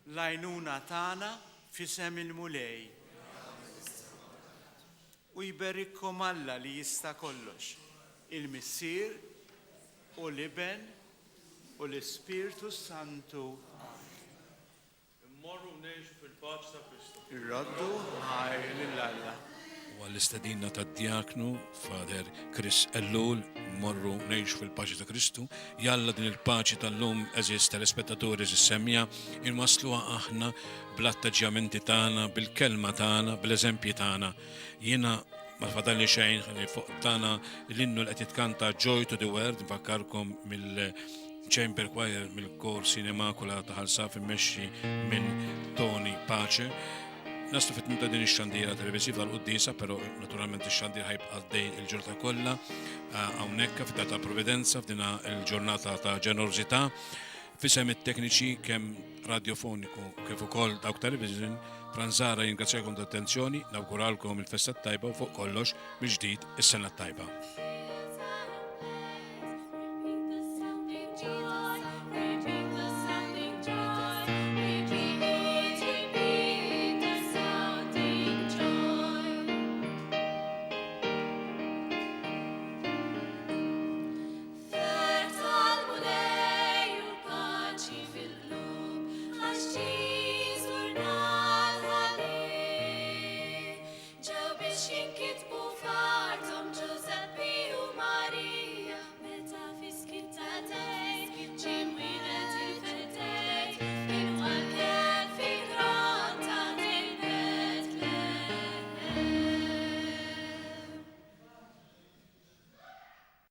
L-għajnuna tagħna f'isem il-Mulej. U jberikkom Alla li jista' kollox, il-Missier u l-Iben u l-Ispirtu s-Santu. Immorru u ngħixu fil-paċi ta' Kristu. Irroddu ħajr lil Alla. U għall-istedina tad-djaknu, Father Chris Ellul, mmorru ngħixu fil-paċi ta' Kristu. Jalla din il-paċi tal-lum, għeżież telespettaturi, għeżież semmiegħa, inwassluha aħna bl-atteġġjamenti tagħna, bil-kelma tagħna, bl-eżempji tagħna. Jiena ma fadalli xejn ħalli fuq tagħna l-innu li qed jitkanta Joy to the World, nfakkarkom mill Chamber Choir mill-Kor Sine Macula ta' Ħal Safi mmexxi minn Tony Pace. Naslu fit ta' din ix-xandira televisiva tal-quddiesa, però naturalment ix-xandir ħajbqa' għaddej il-ġurnata kollha eh, hawnhekk fid-dar tal-Providenza f'dina il-ġurnata ta' ġenerożità. F'isem it-tekniċi kemm radiofoniku kif ukoll dawk television, Franzara jingrazzjakom tal-attenzjoni, nawguralkom il-festa tajba u fuq kollox mill-ġdid is-sena tajba.